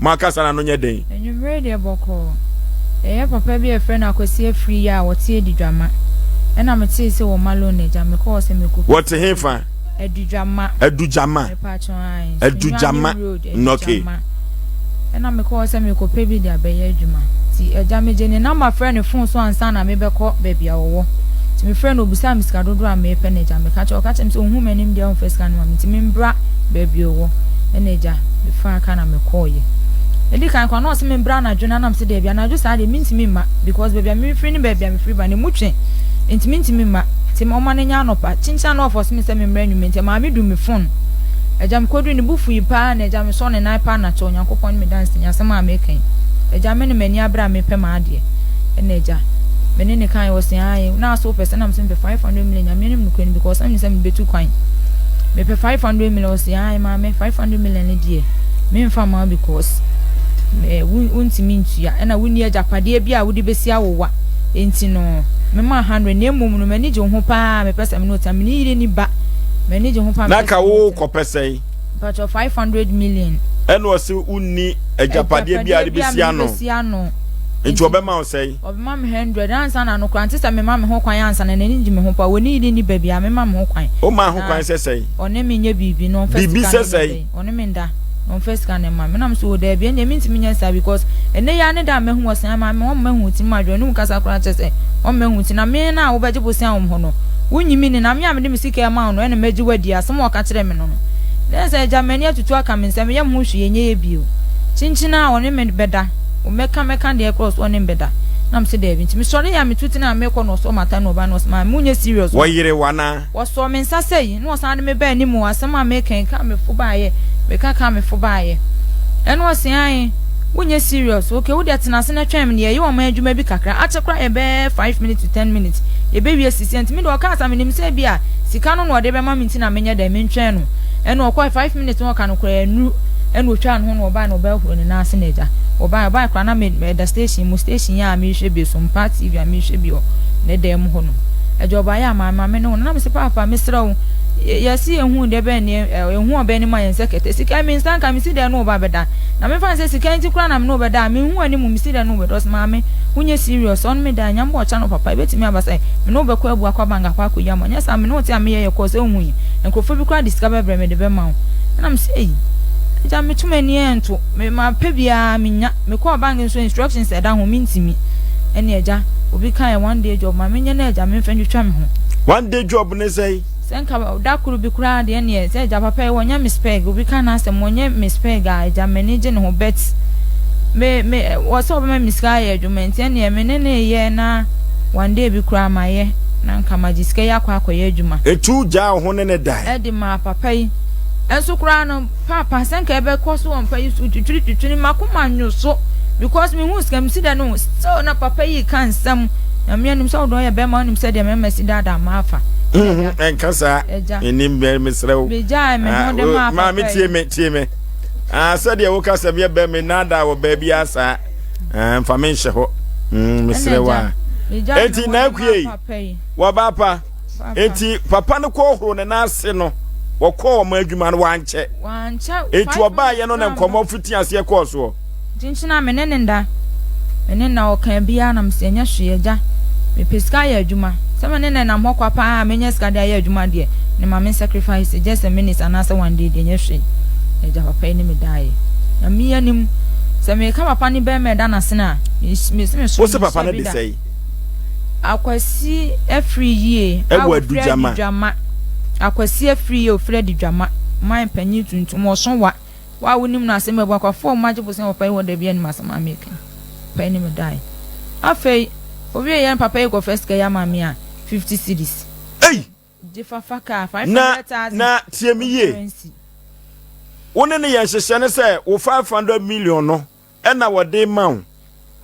Mo akasa no ano nyɛ den. Anwummere deɛ bɔkɔɔ. Ɛyɛ papa bi a yɛfrɛ no Akwasi Afriyie a ɔte Adidwama. Ɛna metee sɛ wɔ Malone agya. Mekɔɔ sɛ mekɔpɛ Wɔte hefa? Adugyama. Adugyama. Mepatwo ae. Adugyama. Sunyani Road, Okay. Adugyama. Ɛna mekɔɔ sɛ mekɔpɛ bi de abɛyɛ adwuma. Nti agya megye ne number frɛ ne phone so ansa na mebɛkɔ baabi a ɔwɔ. Nti mefrɛ no obisaa me sika dodoɔ a mepɛ na agya meka kyerɛ ɔka kyerɛ me sɛ ɔnhu m'anim deɛ ɔmfa sika no ma me nti membra baabi a ɔwɔ. Ɛna agya mefaa ka na mekɔɔyɛ. Ɛdi kan koraa na ɔse membra anadwo no na mese daabi anadwo saa deɛ mentumi mma because baabi a mefiri ne baabi a mefiri ba no emu twe nti mentumi mma. Nti ɔma no nyɛ anɔpa. Kyinkyin a na ɔfɔse me sɛ memmra anwummerɛ nti maame dum me phone. Agya mekodui ne bo fui paa na agya mesɔɔ ne nan paa na kyɛ Onyankopɔn ne me danseni asɛm a meka yi agya me ne m'ani abere a mepɛ m'adeɛ ɛna agya me ne ne kaeɛ ɔse ae na ase wopɛ sɛ na mese mepɛ 500 million Nyame anim nokorɛ ni because na menim sɛ mebetu kwan mepɛ 500 million ɔse ae maame 500 million ne deɛ memfa mma wo because me wontumi ntua ɛna wonni agyapadeɛ bi a wode bɛsi awowa enti no mema 100 na mmom no m'ani gye wo ho paa mepɛ sɛ me ne wo tena me ne yere ni ba M'ani gye ho paa. Na ka wo kɔ pɛ sɛn? Mpakyɛw 500 million. Ɛna ɔse wo nni agyapadeɛ biara de bɛsi ano. Bɛsi ano. Nti ɔbɛma wo sɛn? Ɔbɛma me 100 ansa na no koraa nte sɛ mema me ho kwan ansa na n'ani gye me ho paa. Wɔne yere nni ba biara mema me ho kwan. Wo maa ho kwan sɛ sɛn? Ɔne me nyɛ biribi na ɔmfa sika no nyɛ dɛn? Ɔne me nda na ɔmfa sika no mma me. Na me so o daabi ɛndeɛ mentumi nyɛ saa because ɛnɛ yi ara ne da a mahu ɔsɛn ama me ɔmma hu ti ma adwene ne mu kasa koraa kyerɛ sɛ ɔmma hu ti na me na wobɛgye bosea wɔ me hɔ no wonyi me ni na me a mede me sika rema wo no, ɛna mɛgye wo adi, asɛm a ɔka kyerɛɛ me no no. Na sɛ agya m'ani atutu aka me nsam, meyɛ me ho hwee, ɛnyɛ yɛ bio. Kyinkyin ara ɔne me bɛda, mɛka mɛka deɛ ɛkorɔ so ɔne me bɛda. Na mese daabi. Nti mesɔre a metu tene a mekɔ na ɔsɔ m'atade na ɔba na ɔse maame wonyɛ serious o. Wɔyere wo anaa? Ɔsɔɔ me nsa sɛi na ɔsan de me baa anim o, asɛm a meka yi, ka mefo baeɛ, meka ka mefo baeɛ. Ɛna ɔse ae, wonyɛ serious, okay wodeɛ tena ase na twɛn me na yɛyɛ ɔman adwuma bi kakra, akyɛ koraa yɛ bɛyɛ 5 minutes to 10 minutes, yɛbɛwie sisi. Nti me deɛ ɔkaa saa menim sɛ ebia sika no na ɔde bɛma me nti na menyɛ dɛn mentwɛn no. Ɛna ɔkɔe 5 minutes na ɔka no koraa annuru ɛna otwaa ne ho na ɔbae na ɔbɛhoro ne nan ase na agya ɔbae ɔbae koraa na me meda station mu station yi a mehwɛ bi so mpa TV a mehwɛ bi wɔ ne dan mu hɔ nom. Agya ɔbaeɛ a maame maame ne wo no na mese paapa mesrɛ wo yɛse yɛhu deɛ bɛn ne yɛhu ɔbɛn ne mu a yɛn nsa kɛtɛ sika me nsa nka mesi dɛn ne wo ba bɛda na mefa ne sɛ sika nti koraa na me ne wo bɛda a menhu anim mesi dɛn ne wo bɛda ɔse maame wonyɛ serious ɔno me da nyame bɔ ɔkyɛ no papa ebɛtumi aba sɛ Me ne wo bɛkɔ abu akɔ bank akɔ akɔyi ama wo. Nyɛ saa, me ne wo te a meyɛ yɛ kɔɔ sɛ wohu yi. Nkurɔfoɔ bi koraa de sika bɛbrɛ me de bɛma wo. Ɛna me sɛ, ei, agya meto m'ani ɛnto. Me mapɛ biara mennya. Mekɔɔ bank nso instructions a ɛda ho mentumi. Ɛne agya, obi kaeɛ one day job ma menyɛ na agya memfa ntwitwa me ho. One day job ne sɛn? Sɛ nka da koro bi koraa deɛ ɛneɛ sɛ agya papa yi wɔnyɛ me spɛg obi ka n'asɛm wɔnyɛ me spɛg a agya m'ani gye ne ho but me me wɔ sɛ ɔbɛma me sika ayɛ adwuma nti ɛneɛ me ne ne yɛ na one day bi koraa mayɛ na nka magye sika yi akɔ akɔyɛ adwuma. Etu gyaa wo ho ne ne dae. Ɛde maa papa yi nso koraa no paapa sɛ nka ɛbɛkɔ so wɔ mpa yi so twitwiri twitwiri makoma nwo so because mehu sika mesi dɛ no still na papa yi ka nsɛm Nyame anim sɛ wode ɔyɛ bɛrima wonim sɛ deɛ mɛma si daadaa maafa. Ɛnka saa ɛnim bɛ mesrɛ wo. Megyae me ho de maa papa yi. Maame tie me tie me. Ah, sɛdeɛ woka sɛ meyɛ bɛrima naadaa wɔ baabi a saa. Ah, mfa me nhyɛ hɔ. Mesrɛ wo a. Enti na akue yi wɔba pa. Enti papa no kɔ horo ne nan ase no wɔkɔɔ wɔn adwuma no wankyɛ. Enti ɔbaayɛ no na nkɔmmɔ fiti aseɛ kɔɔ soɔ. Kyinkyin a me ne no nda, me ne no na ɔka biara na mese ɛnyɛ hwee agya, mepɛ sika ayɛ adwuma, sɛ me ne no nam hɔ kwa paa a menya sika de ayɛ adwuma deɛ, ne ma me sacrifice just a minute anaasɛ one day deɛ ɛnyɛ hwee. Na agya papa yi ne me daeɛ. Nyame anim, sɛ meka papa ne bɛrima ɛda n'asene a, mese me so Wo se papa menhyɛ no bi de da. sɛe? Akwasi afiri yie a Ɛwɔ ofiri Adugyama. Adidwama. Akwasi afiri yie ofiri Adidwama. Man panyin tuntum, ɔso wa. Wo a wonim no asɛm abuakwafoɔ a wɔagye bosea wɔ papa yi hɔ da bi anim asɛm a mereka yi. Papa yi ne me dae. Afei, ɔwieeɛ no papa yi kɔfa sika yi ama me a, 50 cedis. Ei! Gye fa fa kaa, Na, 500,000 na tie me yie. currency. Wo ne no yɛ nhyehyɛ no sɛ wo 500 million no ɛna wɔde ma wo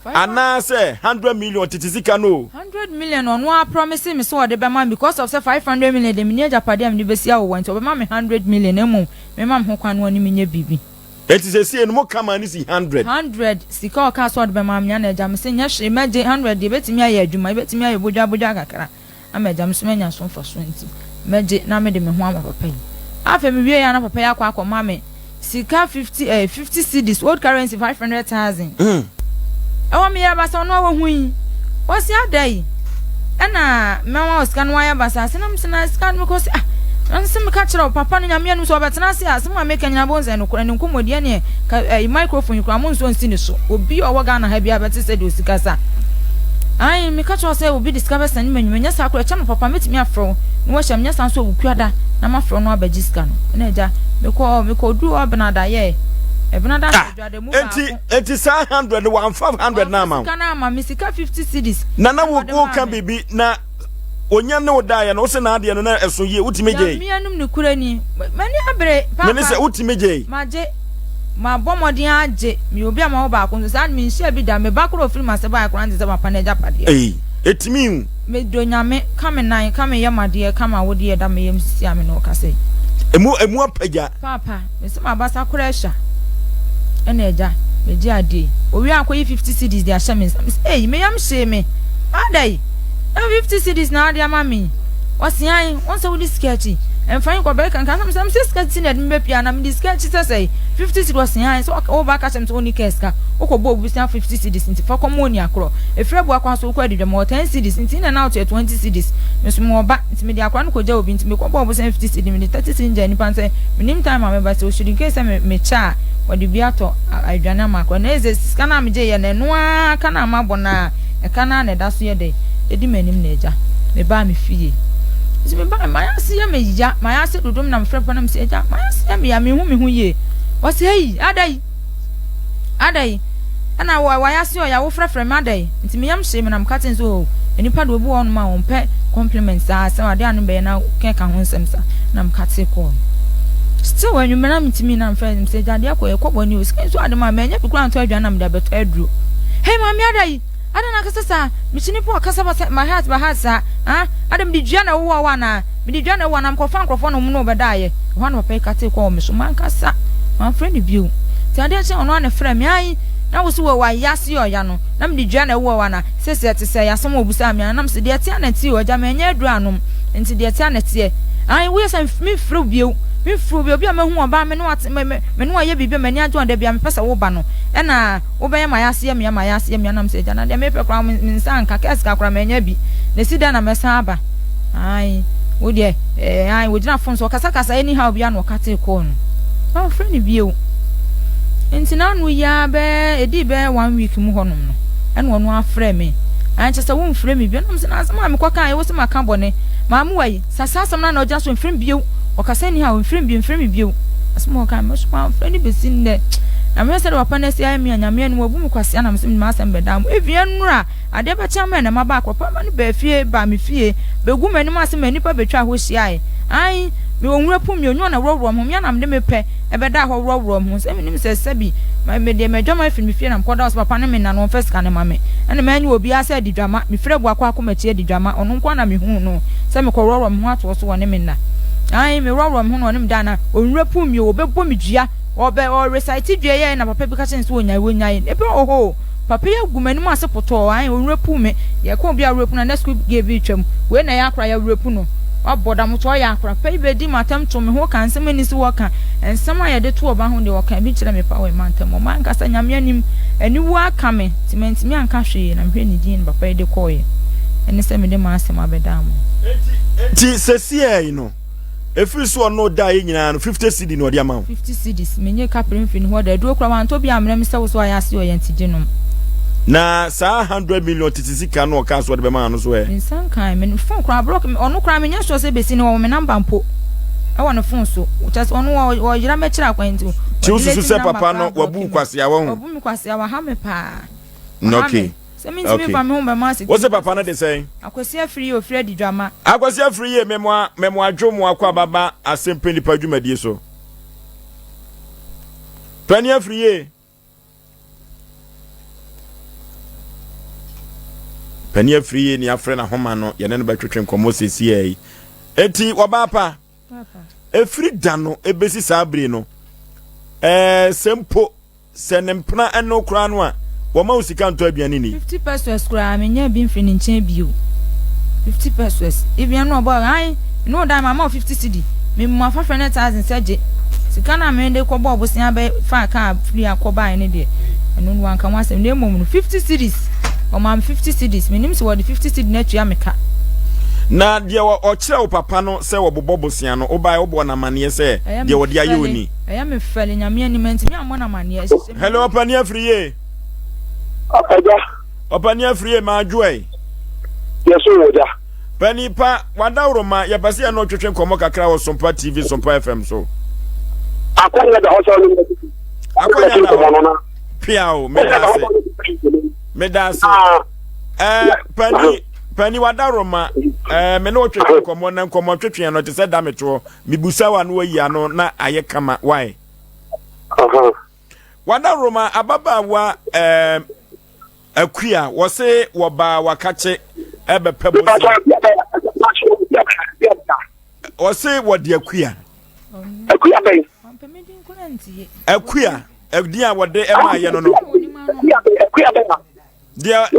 anaasɛ 100 million tete sika no o. 100 million na ɔno ara promise me sɛ ɔde bɛma me because of sɛ 500 million deɛ menni agyapadeɛ a mede bɛsi awowa nti ɔbɛma me 100 million na mmom Mema me ho kwan na ɔne me nyɛ biribi. Enti seesei no mo ka maa no si 100. 100, sika a ɔkaa sɛ ɔde bɛma me ana agya? Mese nyɛ hwee, mɛgye 100 deɛ, ɛbɛtumi ayɛ adwuma, ɛbɛtumi ayɛ bodwabodwa kakra ama agya, me nso manya so mfasoɔ nti mɛgye na mede me ho ama papa yi. Afei mewieeɛ a na papa yi akɔ akɔma me. Sika 50 eh, 50 cedis, old currency 500,000. Ɛwɔ meyɛ basa ɔno a wahu yi. Wɔsi ada yi. Ɛna mɛma wɔ sika no wayɛ basa. Ase na mesɛ na sika no mekɔ sɛ ah. Na sɛ meka kyerɛ wo papa no nyame anim sɛ ɔbɛtena ase a asɛm a meka nyina bɛhu sɛ nokorɛ ne nkɔmmɔdi ɛneɛ ka eh, microphone yi koraa mo nso nsi ne so. Obi a ɔwɔ Ghana ha biara bɛte sɛ deɛ ɔsi kasa. Ae meka kyerɛ wo sɛ obi de sika bɛsɛne me anwuma nyɛ saa koraa ɛkyɛ no papa mɛtumi afrɛ wo na wahyia me nyɛ saa nso awukuada na mafrɛ wo na wabɛgye sika no. Ɛna agya mekɔ mekɔduru hɔ benada yɛ ɛbenada ah, enti enti saa 100 no wamfa 100 na ama wo. Sika no ama me sika 50 cedis. Na na wo wo ka biribi na onya ne wo daeɛ no wo se n'adeɛ no na ɛso yie wotumi gyei. Nyame anom nokorɛ ni m'ani abere papa. Mene sɛ wotumi gyei. Magye mabɔ mmɔden agye meyɛ obi a mawo baako nso saa de menhyia bi da me ba koraa ofiri m'ase baeɛ koraa nte sɛ papa no agyapadeɛ. Ei ɛtumi o. Medɔ Nyame ka me nan ka me yam adeɛ ka m'awodeɛ ɛda me yam sisi a me ne wo kasa yi. Emu emu apagya. Paapa, mese m'abasa koraa asua. Ɛna agya, megye adeɛ yi. Owie a akɔyi 50 cedis de ahyɛ me nsa. Mese, ei, me yam hyee me. Adɛn? Na 50 cedis na ade ama me yi? Ɔse, ae, wɔn sɛ wode sika akyi. Ɛmfa yi kɔ bɛyɛ kankan. Sɛ mese sika ti na ɛde me bɛpia na mede sika akyi sɛ sɛe. 50 cedis, ɔse, ae, sɛ woba ka kyerɛ me sɛ wonni kaa sika. Wokɔbɔ obi bosea 50 cedis nti fa kɔma onua korɔ. Ɛfiri abua kwan so wokɔ adidwa mewɔ 10 cedis nti in and out yɛ 20 cedis. Me nso mewɔ ba nti mede akora no kɔgya obi nti mekɔbɔɔ bosea 50 cedis mede 30 cedis gyaa nipa no sɛ menim time a mɛba sɛ should in case sɛ me mekyɛ a wɔde bi atɔ aduane ama akora na ɛsɛ sika no a megye yɛ no ɛno ara ka no a mabɔ no a ɛka no ara na ɛda so yɛ dɛ ɛdi m'anim na agya mebaa me fie nti mebaa mayɛ ase yɛ me ya mayɛ ase dodom na mefrɛ papa na mesɛ agya mayɛ ase yɛ me ya mehu me ho yie wɔsɛ ei ada yi Adɛn? Ɛna wɔ wayɛ ase ɔya wo frɛfrɛ me adɛn? Nti me yam hyee me na meka kyerɛ no sɛ oh nnipa de obi wɔ hɔnom a wɔmpɛ compliment saa sɛ adeɛ a no bɛyɛ na kɛka ho nsɛm saa na meka tee kɔɔ no. Still anwummerɛ na metumi na mefrɛ no sɛ gya adeɛ kɔ yɛkɔ bɔne o sika nso ade ma manya bi koraa ntɔ aduane na mede abɛtɔ aduro. Hey maame adɛn? Adɛn na akasa saa? Mekyi nipa a ɔkasa basa my heart my heart saa ah adɛn mede dua na ɛwowɔ wo anaa? Mede dwa na ɛwɔ anaa mekɔfaa nkurɔfoɔ na wɔn ne wo bɛdaeɛ? Ɛhɔ ara na papa yi katee kɔɔ me so. Mankasa mamfrɛ no bio. Nti adeɛ kyee ɔno ara na ɛfrɛɛ me. Ae, na wo se wɔ w'ayease yɛ ɔya no, na mede dua na ɛwowɔ wo anaa? Seesei ɛte sɛn? Asɛm a ɔbisaa me ara. Na mese, Deɛ ɛteɛ ara na ɛteɛ o, agya, mannya aduro annom, nti deɛ ɛteɛ ara na ɛteɛ. Ae, woyɛ sɛ memfrɛ wo bio. Memfrɛ wo bio. Obi a mahu ɔbaa me ne wo ate, me, me, me ne wo ayɛ biribi a m'ani agye ho a da biara mepɛ sɛ woba no, ɛna wobɛyɛ m'ayease yɛ me ya, m'ayease yɛ me ya. Na mese, Agya, na deɛ mepɛ koraa me nsa anka, kaa sika koraa mannya bi, na ɛsi dɛn na mɛsan aba? Ae, wo deɛ, eh, ae, wogyina fon so, ɔkasakasa anyhow biara na ɔkatee kɔɔ no. Mamfrɛ no bio. Nti n'ano yi ara bɛɛ, ɛdii bɛyɛ one week mu hɔnom no, ɛna ɔno afrɛ me. Ae, kyerɛ sɛ womfrɛ me bio. Na mesɛ, na asɛm a mekɔ kaeɛ, wo sɛ maka bɔne. Maame wa yi, sa saa asɛm no a na ɔgyina so, mfrɛ me bio. Ɔkasa anyhow, mfrɛ me bio, mfrɛ me bio. Asɛm a ɔkae, me nso mamfrɛ no bɛsi nnɛ. Na mehwɛ sɛdeɛ papa no asi ayɛ me a, Nyame anim, wabu me kwasea na mesɛ mede m'asɛm bɛdaa mo. Even nnora, Adeɛ bɛkye ama ɛnɛ maba akɔ papa no baa fie baa me fie bɛgu m'anim ase ma nnipa bɛtwaa hɔ hyiaeɛ. Aane, mewɔ nwura pum mmienu a na worɔworɔ me ho, me ara na mede me pɛ bɛdaa hɔ worɔworɔɔ me ho. Sɛ menim sɛ sɛbi mede m'adwaman firi me fie na mekɔda hɔ sɛ papa ne me nna no ɔmfa sika no mma me. Ɛna mannye obiara sɛ adidwama, mefiri Abuakwa akɔ m'akyi adidwama, ɔno nko ara na mehuu no sɛ mekɔworɔworɔ me ho atoɔ so ɔne me nna. Aane, meworɔworɔ me ho na ɔne me da na ɔnwura pum mmienu, ɔbɛbɔ me dua, ɔbɛ ɔrecite dua yi a na papa bi ka kyerɛ no sɛ ɔnyae, ɔnyae. Ebi wɔ hɔ o. Papa yi agu m'anim ase potɔɔ, ae, ɔnwurapu me. Yɛkɔ obi a ɔwurapu no a, na sukuu gate bi retwam. Wei na ɛyɛ akora, yɛawurapu no. Wabɔ dam to ɔyɛ akora. Papa yi bɛdi m'atɛm to me ho ka nsɛm a ɛnni so ɔka. Nsɛm a yɛde to ɔba ho deɛ, ɔka bi kyerɛ me paa wɔ mantam hɔ. M'ankasa, Nyame anim, aniwuo aka me, nti mantumi anka hwee, na mehwɛɛ ne din na papa yi de kɔeɛ. Ɛne sɛ mede m'asɛm abɛdaa mo. Enti sesiei no, Ɛfiri so ɔno daeɛ nyinaa no 50 cedi na ɔde ama wo. 50 cedis, menyee kapre mfiri ne hɔ da, aduro koraa wantɔ bi ammrɛ me sɛ wo so ayɛ ase ɔyɛ nti gye nom. Na saa 100 million tete sika no ɔkaa sɛ ɔde bɛma no so ɛ? Me nsa nkae, me phone koraa block me, ɔno koraa menyɛ sure sɛ bɛsi nnɛ ɔwɔ me number mpo ɛwɔ ne phone so, kyerɛ sɛ ɔno ɔyera m'akyiri akwan nti Nti ɔdelete wosusu me sɛ number papa koraa no block wabu wo me, kwasea wahu? wabu me kwasea, waha me paa, waha Okay. me. Sɛ mentumi Okay. mfa me ho mbɛma ase Wose papa no de sɛn? Akwasi Afriyie ofiri Adidwama. Akwasi Afriyie memoa memoa dwo mo akɔ ababa asɛmpɛ nipa dwumadie so. Pani Afriyie. Pani Afriyie ni afrɛ na homa no yɛne no bɛtwetwe nkɔmmɔ seesei yi. Enti wɔbaa pa. Efiri da no ebesi saa bere no ɛɛ sɛ mpo Sɛ ne mpena ne wo koraa no a, wɔma wo sika ntɔ aduane nni. 50 pesos koraa menyaa bi mfiri ne nkyɛn bio 50 pesos even ɛno ɔbɔ ae me ne wo dan mama wo 50 cedi me mu afa 500,000 sɛ gye. Sika no a mede kɔbɔɔ bosea bɛfaa kaa firi ha kɔbaeɛ no deɛ, ɛno no wanka ho asɛm. Na mmom no, 50 cedis, ɔmaa me 50 cedis. Menim sɛ wɔde 50 cedi no atua me ka. Na deɛ ɔkyerɛ wo papa no sɛ wɔbobɔ bosea no, wobaeɛ wobɔɔ no amaneɛ sɛ deɛ wɔde ayɛ wo ni? Ɛyɛ me fɛle, Nyame anim, mantumi ammɔ no amaneɛ. Hello, Ɔpani Afriyie. Agya. Ɔpani Afriyie, madwo ɛ. Yɛso wɔ gya. Pani pa, wadaworoma, yɛpɛ sɛ yɛne wo twetwe nkɔmmɔ kakra wɔ Sompa TV, Sompa FM so. Akwanya da hɔ sɛ ɔne Akwanya da hɔ. Pia o, meda ase. Meda ase. Eh, pani, pani wadaworoma, eh, me ne wo twetwe nkɔmmɔ na nkɔmmɔ twetwe no te sɛ da metoɔ. Mebusa wa no wayi ano na ayɛ kama. Why? Uh-huh. Wadaworoma, ababaawa, eh, Akua, wɔse wɔbaa wakakye ɛbɛpɛ bosea. Wɔse wɔde akua. Akua bɛn? Akua, ɛdin a wɔde ɛma ayɛ no no. Akua bɛn? Deɛ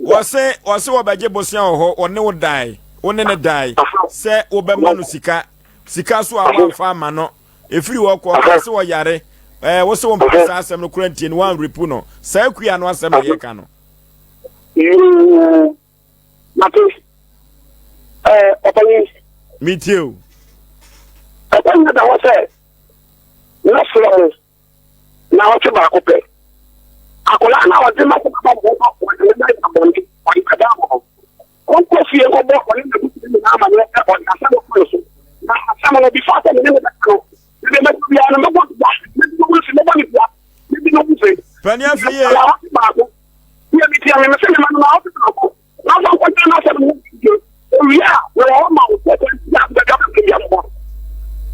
wɔse wɔse wɔbɛgye bosea wɔ hɔ, wɔne wo dae, wo ne ne dae sɛ wobɛma no sika, sika so a wɔamfa ama no. Ɛfiri hɔ kɔ, ɔkaa sɛ ɔyare. Ɛɛ, wo se wompɛ saa asɛm no koraa ntie no, woanrepu no. Saa akua no asɛm na yɛka no. Yoo, mate. Ɛɛ, ɔpanyin. Metie o. Ɛkwan da hɔ sɛ, mɛfrɛ mo. Naawɔtwe baako pɛ. Akwadaa no a ɔde ma kɔba bɔ no ɔde ne nan abɔnten ɔde bɛda hɔ. Ɔnkɔ fie nkɔbɔ ɔne n'abusua nyinaa amaneɛ sɛ ɔde asɛm kɔ ne so. Na asɛm no before sɛ me ne no bɛka no, mede mɛto biara no mɛbɔ dua, mɛdi no ho fi, mɛbɔ ne dua, mɛdi no ho fi. Pani afiri yie. Naawɔtwe baako. Yɛ me tia me, mese me ma no naawɔtwe baako. Na ɔfa nkɔgyina n'asɛm no ho bio. Owie a, mewɔ hɔ ma wo sɛ kwan bi a wobɛka bɛpɛ bi abobɔ.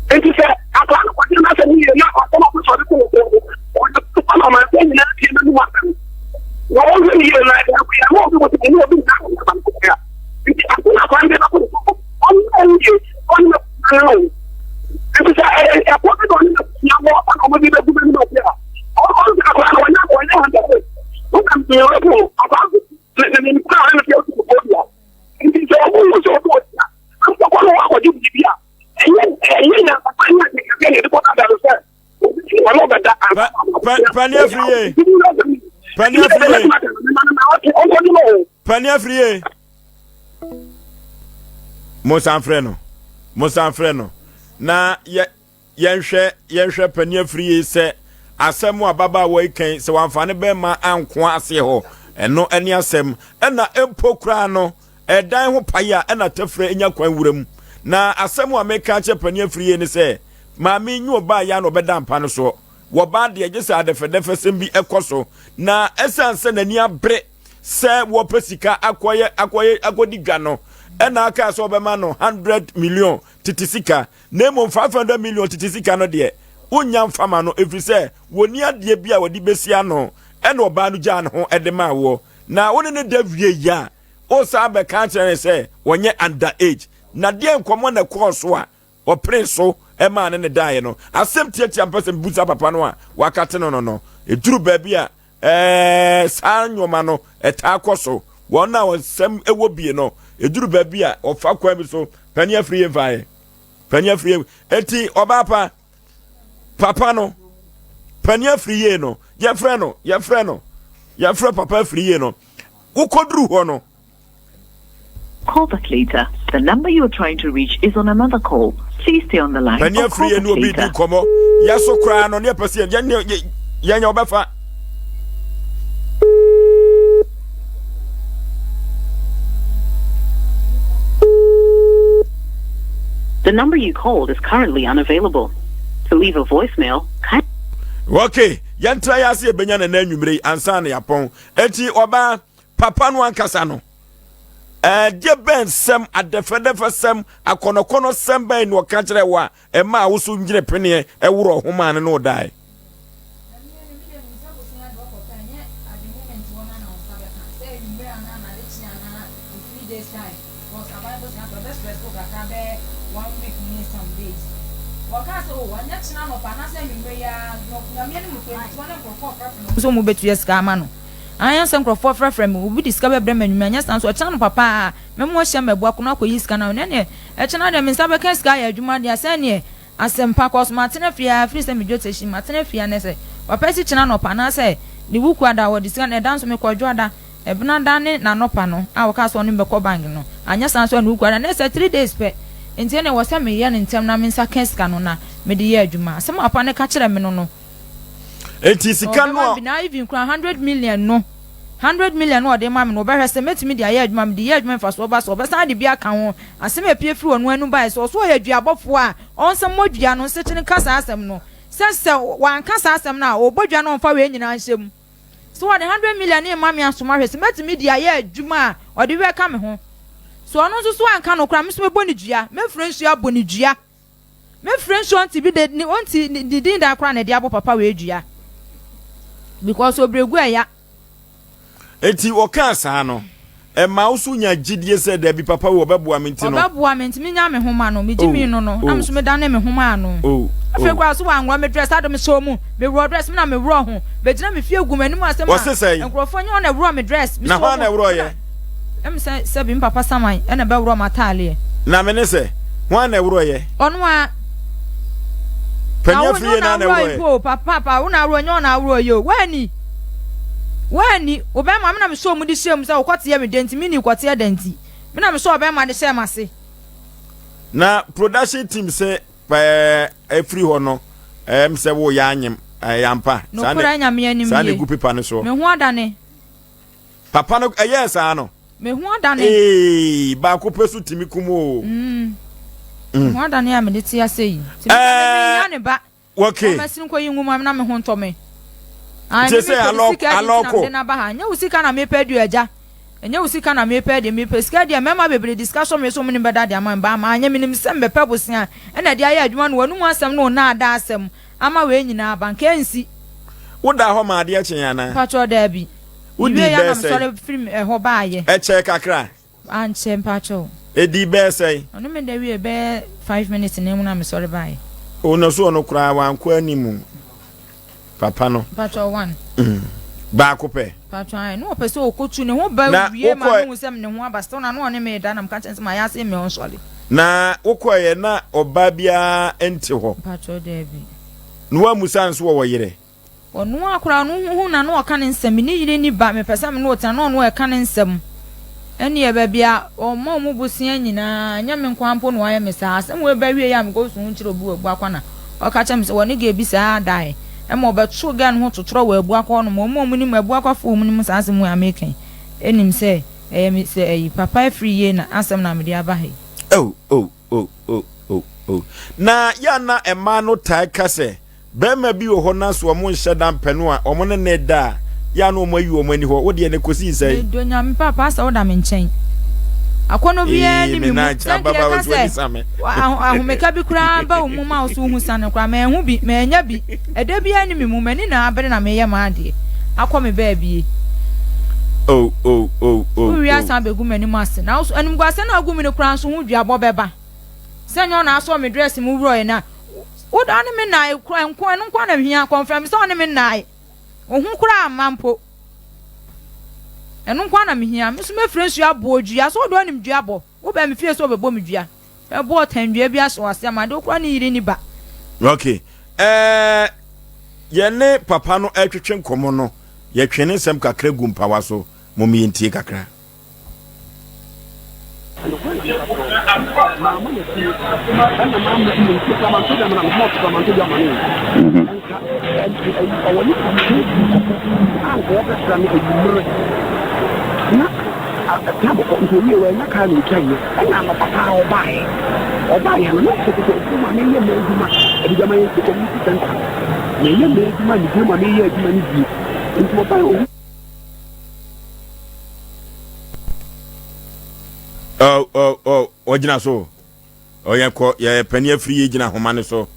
Enti sɛ akwadaa no kɔgyina n'asɛm yie na asɛm a ɔpɛ sɛ ɔde to ne so no, ɔde to so na ɔmanfoɔ nyinaa tie n'anom asɛm. Na ɔhwɛ no yie na ɛyɛ na obi wɔ sɛ ɛne obi nyinaa wɔ n'aba no kɔkɔɛ a. Nti asɛm a akwadaa no de bɛto ne so no, ɔnyɛ ho yie, ɔnyɛ no ho. Nti sɛ ɛkɔ bi na ɔne n'abusua wɔ ɛna wɔde bɛgu n'anim ase a, ɔno sɛ akwadaa no wɔnyɛ wɔnyɛ 100 wona mmerɛ po akwadaa no ne ne nkura ne sɛ ɔtu kɔkɔɔ dua nti sɛ ɔmo hu sɛ ɔmo ɔtua nkɔkɔ no wakɔgye biribi a ɛnyɛ ɛnyɛ nyansapa nyɛ akɛkɛ na ɛde kɔ dada no sɛ obi fi wɔn ɔbɛda pani afiri ye pani afiri ye pani afiri ye mo san frɛ no mo san frɛ no na yɛ Yɛnhwɛ, yɛnhwɛ panin afiri yi sɛ asɛm a ababaawa yi kan sɛ wamfa ne bɛrima ankoa aseɛ hɔ, ɛno ɛne asɛm. Ɛna mpo koraa no, ɛdan ho pae a ɛna tɛfrɛ nya kwan wura mu. Na asɛm a meka akyerɛ panin afiri yi ne sɛ, maame nyi ɔbaa yi a na ɔbɛda mpa no soɔ. Wɔbaa deɛ gye sɛ adɛfɛdɛfɛsɛm bi ɛkɔ so. Na ɛsiane sɛ n'ani abere sɛ wɔpɛ sika akɔyɛ akɔyɛ akɔdi dwa no, ɛna aka sɛ ɔbɛma no 100 million tete sika. Na mmom 500 million tete sika no deɛ, wonnya mfa ma no, ɛfiri sɛ wɔnni adeɛ bi a wɔde bɛsi ano. Ɛna ɔbaa no gyaa ne ho de maa woɔ. Na wo ne no da wieeɛ a, wosan bɛka akyerɛ no sɛ wɔnyɛ under age. Na deɛ nkɔmmɔ na ɛkɔɔ so a ɔpenee so maa ne ne daeɛ no? Asɛm tiatia mpɛ sɛ mebusa papa no a wakate no no no. Ɛduru baabi a, ɛɛ saa nneɛma no ɛtaa kɔ so. Wɔn a nsɛm wɔ bie no, ɛduru baabi a wɔfa kwan bi so Pani afiri yɛ mfa yɛ. Pani afiri yɛ. Eti ɔbaa pa papa no pani afiri yie no yɛfrɛ no yɛfrɛ no yɛfrɛ papa afiri yie no wokɔduru hɔ no. Call back later. The number you are trying to reach is on another call. Please stay on the line. Pani afiri yie no obi di nkɔmɔ yɛ so koraa no ne yɛpɛ sɛ yɛn yɛn yɛn ɔbɛfa. The number you called is currently unavailable. To leave a voicemail, kindly. Okay, yɛntra yɛ ase yɛbɛnya nana anwummere yi ansa na yɛapɔn. Enti ɔbaa papa no ankasa no, ɛdeɛ bɛn sɛm adɛfɛdɛfɛ sɛm akɔnɔkɔnɔ sɛm bɛn na ɔka kyerɛ wo a Ɛmaa wo so ngyina peneɛ worɔ ho maa no ne wo dae. Sɛ wɔn bɛtua sika ama no anyɛ sɛ nkurɔfoɔ frɛfrɛ me obi de sika bɛbrɛ me anwummerɛ anyɛ saa nso ɔkyena anɔpa paa mɛma wɔahyia me abua kono akɔyi sika no ama me ɛnneɛ Ɛkyena deɛ me nsa bɛka sika ayɛ adwuma deɛ a sɛneɛ. Asɛmpa cos matena fie aa firi sɛ me dwetɛ hyi matena fie aa nɛsɛ papa si kyena anɔpa anaasɛ ne wukua da ɔde sika no ɛda nso mekɔ dwoada ɛbenada ne nanɔpa no a ɔkaa sɛ ɔne me bɛkɔ bank no anyɛ saa nso a ne wukua da nɛsɛ 3 days pɛ nti ɛne ɛwɔ sɛ meyɛ no ntɛm na me nsa ka sika no na mede yɛ adwuma asɛm a papa no ka kyerɛ me no no Enti sika no a. Ɔbɛma bi na even koraa 100 million no 100 million no ɔde ma me no ɔbɛhwɛ sɛ mɛtumi de ayɛ adwuma mede yɛ adwuma mfasoɔ ba so ɔbɛsan de bi aka ho Asɛm a epue firi ɔno anum bae sɛ ɔso ɔyɛ duabɔfoɔ a ɔnsɛ mmɔ dua no nsekyere nka saa asɛm no sɛ sɛ wanka saa asɛm no a ɔbɔ dua no ɔmfa wei nyinaa nhyɛ mu sɛ ɔde hundred million no rema me asom ahwɛ sɛ mɛtumi de ayɛ adwuma a ɔde bɛka me ho sɛ ɔno nso so anka no koraa me nso mɛbɔ no dua mɛfiri nsuo abɔ no dua mɛfiri nsuo ɔnte bi de ɔnte ne din da koraa na ɛde abɔ papa wei dua because ɔbrɛgu ɛya. Enti ɔkaa saa no, ɛmaa wo so nya gyidie sɛ dabi papa wei ɔbɛboa me nti no. Ɔbɛboa me nti menya me ho ma no, megye mi no no, na me nso medane me ho maa no. Afei koraa so wanworɔ me dress, ado mesɔɔ mu, meworɔ dress, me na meworɔ ho, bɛgyina me fie gu m'anim ase ma nkurɔfoɔ, nyɛ wɔn na ɛworɔ me dress, mesɔɔ mu. Na hwan na ɛworɔeɛ? Ɛm sɛ sɛbi me papa saman ɛna ɛbɛworɔ m'ataaleɛ. Na me ne sɛ, hwan na ɛworɔeɛ? Ɔno ara. Panin afiri yie na na ɛworɔeɛ. Na wo papa papa wo na aworɔ nyɛ ɔna aworɔ yɛ o woanni woanni wo bɛrima me na me sɔɔ mu de hyɛɛ mu sɛ wokɔteɛ me dɛn nti me ni kɔteɛ dɛn nti me na me sɔɔ bɛrima de hyɛɛ m'ase. Na production team sɛ pɛɛ afiri hɔ no ɛm sɛ wo yɛ anyem ɛyɛ ampa. Nokorɛ Nyame anim nie. Saa na egu pepa no soɔ. Me ho adane. Papa no ɛyɛɛ saa no. Me ho adane. Eeii baako pɛ so tumi kum oo. Mm. Me ho adane a mede te ase yi. Ti me me nya ne ba. Okay. Ɔma sini kɔ yi nwoma na me ho ntɔ me. Ai me me pɛ sika di na mede na ba ha. Nyɛ wo sika na me pɛ di agya. Ɛnyɛ wo sika na me pɛ di me pɛ sika di mmarima bebree di sika sɔ me so me ne bɛda de ama me ba ama anyɛ menim sɛ mbɛpɛ bosea ɛna de ayɛ adwuma no w'anum asɛm no nnaadaa asɛm ama wei nyinaa aba nka ɛnsi. Wodaa hɔ ma adeɛ kyee anaa? Mpakyɛw daabi. Wodii Mewiei a bɛyɛ na sɛn? mesɔre firi ɛhɔ baeɛ. Ɛkyɛɛ kakra? Ankyɛ mpakyɛw. Ɛdii bɛyɛ sɛn? Ɔne me da wiee bɛyɛ five minutes na mu na mesɔre baeɛ. Oh na so ɔno koraa wankɔ anim papa no. Mpakyɛw one. Baako pɛ. Mpakyɛw ae na ɔpɛ sɛ ɔkɔtu ne ho ba Na wie ma wokɔɛ. mehu sɛ ne ho aba still na na ɔne me da na meka kyerɛ no sɛ mayɛ ase me ɔnsɔre. Na wokɔeɛ na ɔbaa biara nte hɔ. Mpakyɛw daabi. Na woammusa no so wɔwɔ yere? Ɔno ara koraa no wohu na na ɔka ne nsɛm, me ne yere nni ba, mepɛ sɛ me ne wo tena, na ɔno ɛka ne nsɛm. Ɛnneɛ baabi a ɔma wɔn bosea nyinaa, ɛnyɛ me nko ara mpo na wayɛ me saa. Asɛm wei ba wieeɛ a mekɔsu ho kyerɛ obi wɔ Abuakwa na ɔka kyerɛ me sɛ wɔne girl bi saa daeɛ ma ɔbɛtoo girl no ho totorɔ wɔ Abuakwa hɔnom. Wɔn a wɔnim Abuakwafoɔ a wɔnim saa asɛm wei a meka yi nim sɛ ɛyɛ me sɛ ayi papa afiri yie na asɛm na mede aba ha yi. Oh, oh, oh, oh, oh, oh. Na yɛ a na mmaa no taa ka sɛ Barima bi wɔ hɔ na so wɔn nhyɛ da mpɛ no a, wɔn ne no da a, yɛ a na wɔn ayi wɔn ani hɔ. Wo deɛ no kɔsii sɛn? Medɔ Nyame paapa asɛ woda me nkyɛn. Akɔnnɔ biara Ee, nni me me mu. nan Sɛ kyɛ nka yɛka ababaawa so sɛ ani sa me. ahomeka bi koraa ba wo mu ma wo so wohu sane koraa, manhu bi, mannya bi. Ɛdɛ biara nni me mu, m'ani na abere na meyɛ m'adeɛ akɔ me baabie. Oh, oh, oh, oh, Wowie oh. asan abɛgu m'anim ase. Na wo so animguaseɛ no a wogu me no koraa nso ho duabɔ bɛba. Sɛ nyɛ wo na asɔ me dress mu wurɔeɛ no a, Wo dɔ ne me nnae kora nko, ɛno nko na mehia. Kɔmfrɛ me sɛ wo ne me nnae. Wo ho koraa mma mpo. Ɛno nko na mehia. Me nso mɛfiri nsuo abɔ dua. So wo dɔ nim dua bɔ? Wobɛn me fie sɛ wobɛbɔ me dua. Mɛbɔ ɔtandua bi ahyɛ w'ase ama ade wo koraa ne yere ni ba. Okay. Ɛɛ, yɛne papa no ɛretwetwe nkɔmmɔ no, yɛtwe ne nsɛm kakra gu mpawa so. Mom yɛntie kakra. Nokware na meka kyerɛ wo, mamma n'afie, ɛnna mamma mmom sakramanto de amena me hɔ sakramanto de ama no nka ɔwɔ ne kɔkɔ a nka wɔbɛsra no anwummere na ɛka bɔkɔ nti owie wɔanya kaa na otwaeɛ ɛna anɔpa paa ɔbaeɛ ɔbaeɛ no na sɛ kɔkɔ adwuma ma meyɛ m'adwuma adigyama yɛn si community center meyɛ m'adwuma megyina mu a meyɛ adwuma no yie nti ɔbaeɛ ohu ɔgyina so ɔyɛ kɔ yɛ panin afiri yi gyina ahoma no so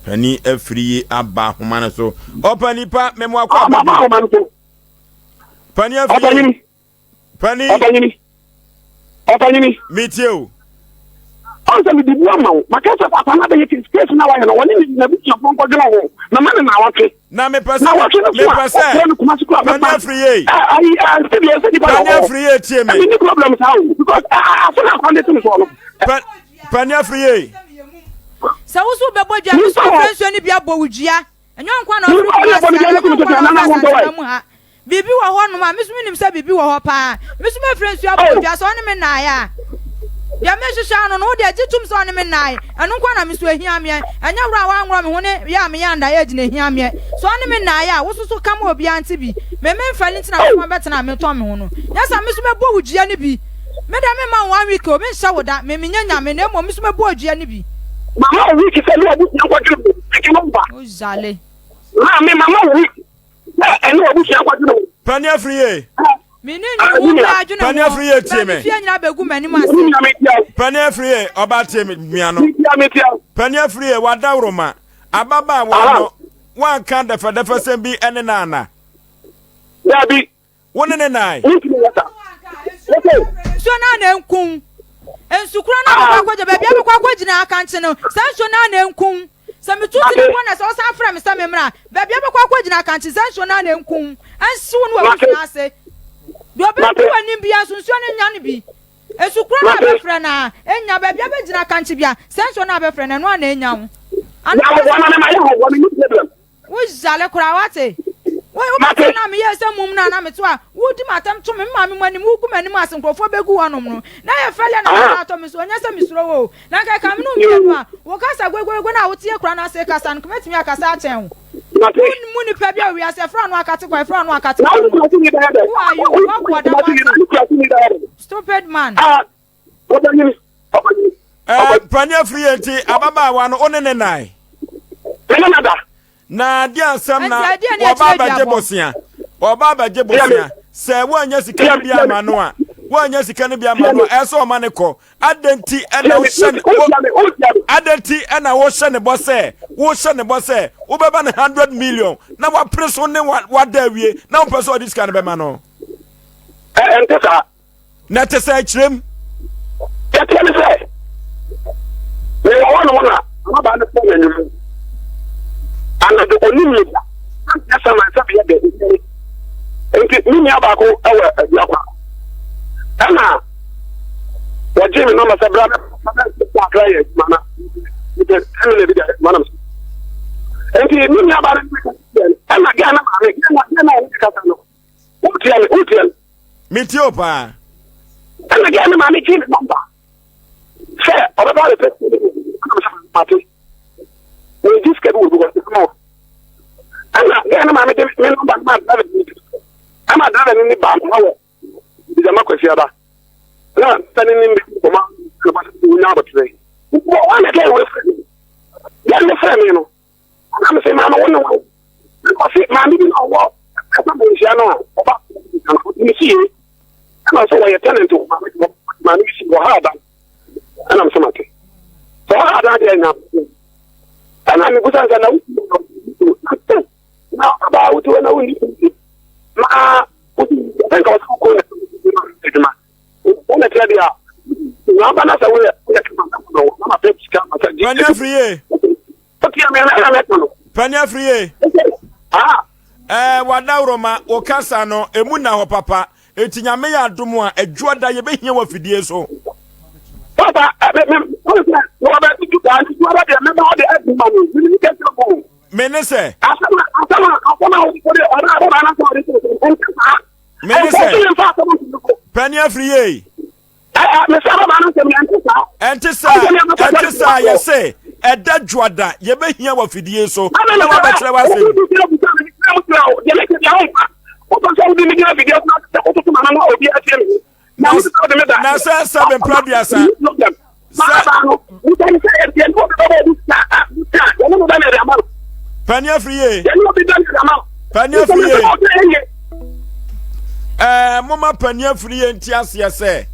panin afiri yi aba ahoma no so ɔpanin pa mɛmo akɔ aba bi panin afiri yi panin ɔpanyini metie o ɔn sɛ mede bu ama wo maka sɛ papa no abɛyɛ case case no a wayɛ no wɔne n'abusuafoɔ nkɔdwene ho na ma ne naawɔtwe na mepɛ sɛ naawɔtwe no so a mepɛ sɛ ɔfrɛ no Kumasi kora Pani bɛba afiri yie ayi sɛdeɛ ɛsɛ nipa Pani wɔ hɔ afiri yie tie me ɛmi ni problem saa o because asɛ na akwan de to me soɔ no Pa- Pani afiri yie. Sɛ wo nso wobɛbɔ dua, me nso mɛfrɛ nsuo no bi abɔ wo dua. Ɛnyɛ wo nko ara na wofiri Kumasi anaa ɛnyɛ wo nko ara na wofiri Asantema mu ha. Biribi wɔ hɔnom a, me nso menim sɛ biribi wɔ hɔ paa. Me nso mɛfrɛ nsuo abɔ wo dua sɛ ɔne me nnaeɛ a. Deɛ merehwehwɛ ano no, wo deɛ gye tom sɛ ɔne me nnaeɛ. Ɛno nko ara na me nso ɛhia meɛ. Ɛnyɛ worɔ a woanworɔ me ho ne yɛ a meyɛ under age na ɛhia meɛ. Sɛ ɔne me nnaeɛ a, wo nso so ka ma obiara nte bi. Me memfɛre nti na me nso mabɛtena a metɔn me ho no. Nyɛ saa, me nso mɛbɔ wo dua no bi. Me deɛ memma wo one week o, menhyɛ wo da. Me menyɛ nyame na mmom me nso mɛbɔ wo dua no bi. Mama wo week sɛ ne w'abusua nkɔdwene ho, ɛgye wo mpa. Wo zale. Maame mama wo week sɛ ɛne w'abusua nkɔdwene ho. Pani afiri yie. Me ne nyi wo bia adwene Pani ho. afiri yie tie Me me. fie nyina bɛgu m'anim ase. Pani afiri yie ɔbaa tie me mia no. Pani afiri yie wadaworoma ababaawa no wanka dɛfɛdɛfɛsɛm bi ɛne no ana? Dabi. Wo ne ne nae. Wontumi nyɛ saa. Wose. Nsuo no ara na ɛnku. Nsukuro no a mekɔ akɔgya, baabi a mekɔ akɔgyina akankye no, saa nsuo no ara na ɛnku. Sɛ metu tiri mpo na sɛ wosan frɛ me sɛ memmra a, baabi a mekɔ akɔgyina akankye, saa nsuo no ara na ɛnku. Ɛnhye wo ne w'abusua ase. Deɛ ɔbɛdi w'anim biara nso, nsuo no nnya no bi. Nsukuro no a bɛfrɛ no a, ɛnnya. Baabi a bɛgyina akankye biara, saa nsuo no a bɛfrɛ no, ɛno ara na ɛnnya wo. Anaa Wo yale koraa wate. Wo wobɛka na meyɛɛ sɛ mum no a na meto a wodi m'atɛm to me me maame mu anim wogu m'anim ase nkurɔfoɔ bɛgu hɔnom no na yɛ fɛlɛ na meda atɔ me so ɔnyɛ sɛ mesuro wo o na nka ɛka me no mmienu a wo kasa gogogogo no a woteɛ kura no ase kasa no mɛtumi akasa akyɛn wo wo mu nipa bi a wiase ɛfrɛ ano akate kwa ɛfrɛ ano akate kwa no who are you woaboa da mo ate stupid man. Ɔbɛnyini, ɔbɛnyini. Ɛɛ pani afiri yɛ nti ababaawa no wo ne ne nan. Me ne nada. Na di asɛm na wɔba abɛgye bosea wɔba abɛgye bosea sɛ woanya sika no bi ama no a woanya sika no bi ama no a ɛsɛ ɔma ne kɔ adɛn nti ɛna wohyɛ ne adɛn nti ɛna wohyɛ ne bɔ sɛ wohyɛ ne bɔ sɛ wobɛba ne 100 million na wapere so ne wada awie na wopɛ sɛ ɔde sika no bɛma no. Ɛnte saa. Na ɛte sɛ kyerɛ mu. Deɛ ɛteɛ ne sɛ, mewɔ hɔnom na ababaa no kɔɔ n'anim. Anadwo ɔnim me da, na sɛ man sɛ meyɛ dɛ ɔnim. Nti me nua baako wɔ Aduakwa. Ɛna wɔgyee me nɔmba sɛ bra bɛsɛ akra yɛ adwuma na mepɛ ɛne na bi dɛ manam so. Nti me nua baa no ɛna gɛɛ na maame gɛɛ na gɛɛ na ɔne kasa no. Wotia me, wotia me. Metie o paa. Ɛna gɛɛ ne maame gyee me nɔmba sɛ ɔbɛba abɛpɛ sika bi wɔ bi ɛna mesɛ mate wɔgye sika bi wɔ bi hɔ ɛma wɔ ɛna gɛɛ ne maame de me nɔmba no maa driver ni ɛma driver ni ne baa me hɔ wɔ Bijama Kwasiada na sɛ ne ne mbɛdi nkɔmɔ a wɔnya abɔterɛ wɔ wɔn na gɛɛ wɔ frɛ me gɛɛ ne frɛ me no Ɛna mese maame wo ne wan? Ɛna ɔse maame bi na ɔwɔ ɛfa manhyia no a ɔba ne fie ɛna ɔsɛ wɔyɛ tenant wɔ maame bi maame bi si wɔ ha adan ɛna mese mate sɛ ɔha adan deɛ nya ɛna mebusa sɛ na wotu na ɔbaa wotu na wonni ma wotu sɛ nka ɔsɛ wokɔ na adwuma wɔn kyerɛ deɛ a na aba na sɛ woyɛ woyɛ kama na wɔn na ma pɛ sika ma sɛ Pani afiri ye. Pani afiri ye. Ɛɛ wadaworoma wo kasa no emu na hɔ papa eti nyame yɛ adom a adwua da yɛbɛhia wɔ afidie so. Papa ɛbɛ mɛ wɔn sɛ wɔbɛ tutu kaa ne tuara deɛ mɛba ɔde ɛdi ma mi mi ni kɛse ko. Me ne sɛ. Asɛm a asɛm a asɛm a wɔde ɔde ɔde anasɛ ɔde sɛ ɛnte saa. Me ne sɛ. Pani afiri ye. Ɛnte saa, ɛnte saa, yɛse ɛda dwoada yɛbɛhia wɔ afidie so na wabɛkyerɛ w'asɛm. Na sɛ sɛ bɛmpra duasa sɛ Pani afiri yie. Pani afiri yie. Ɛɛ moma pani afiri yie nti aseɛ sɛ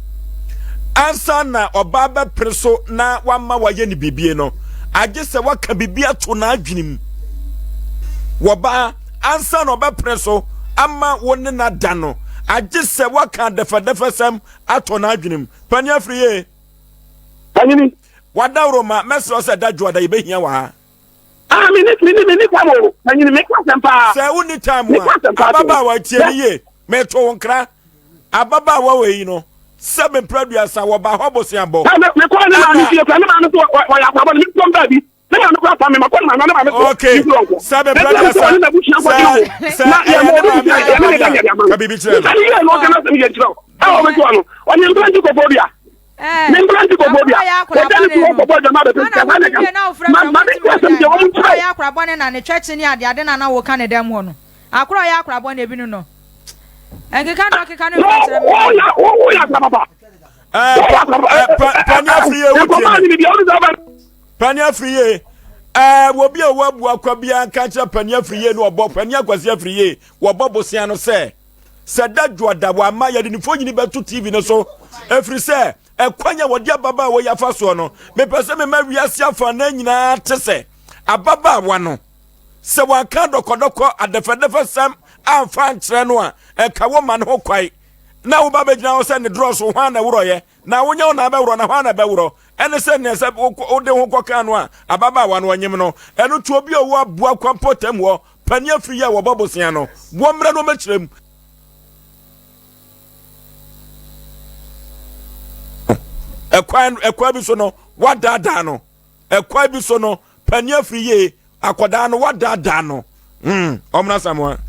ansa na ɔbaa bɛpere so na wama wayɛ ne bibie no agye sɛ waka biribi ato n'adwene mu. Wɔbaa ansa na ɔbɛpere so ama wo ne no ada no agye sɛ waka adɛfɛdɛfɛsɛm ato n'adwene mu. Pani afiri yie. Panyini. Wadaworo ma mɛsrɛ sɛ da dwoada yɛbɛhia wɔ ha. Ah, me ni me ni me ni time o. Panyini me ka asɛm paa. Sɛ wo ni time a, ababaawa tie ne yie. Meto wo nkra. Ababaawa wɔ yi no. Sɛ me mpra duasa wɔba hɔ bosea bɔ. Mekɔɔ ne maame fie kora ne maame so wɔyɛ akwabɔ no metɔm baabi ne maame kora pa me makɔ ne maame ne maame so okay sɛ me mpra duasa sɛ sɛ ɛyɛ ne maame akwabɔ ka biribi kyerɛ no ne yɛ no ɔka n'asɛm yɛ nkyerɛ ɛwɔ bɛti wɔ no ɔne mpra nti kɔfɔ dua ne mpra nti kɔfɔ dua wɔda ne tuo kɔbɔ dwama bɛpɛ sɛ saa ne ka ma ma ne asɛm deɛ wɔn nkyerɛ ɔyɛ akorabɔ ne na ne twɛkye ne adeade na na wɔka ne dɛm hɔ no Akora ɔyɛ akora bɔ na ebi no no. Nkeka na ɔkeka no nfa kyerɛ me. Woyɛ woyɛ akora papa. Pani afiri yie wotie me. Pani afiri yie. Ɛɛ obi a ɔwɔ abu akwa biara nka kyerɛ pani afiri yie no ɔbɔ pani akwasi afiri yie wɔbɔ bosea no sɛ sɛ da dwoada wama yɛde ne mfonini bɛto tv no so ɛfiri sɛ ɛkwan a wɔde ababaawa yi afa soɔ no mepɛ sɛ mema wiase afa na nyinaa te sɛ ababaawa no Sɛ wanka dɔkɔdɔkɔ adɛfɛdɛfɛsɛm amfa ankyerɛ no a, ɛka wo ma no ho kwae. Na wo ba bɛgyina hɔ sɛ ne dorɔso, hwan na ɛworɔeɛ? Na wonyɛ wo na abɛworɔ, na hwan na ɛbɛworɔ? Ɛne sɛ nea sɛ wode ho kɔkaa no a ababaawa no ɔnyem no. Ɛno nti obi a ɔwɔ aboa kwa mpɔtam hɔ panin afiri yi a wɔbɔ bosea no, wɔmmrɛ no ɔmmɛkyerɛ mu. Ɛkwan ɛkwan bi so no, wadaadaa no. Ɛkwan bi so no, panin afiri yie, akwadaa no wadaadaa no. Mm, ɔmmra Samoa.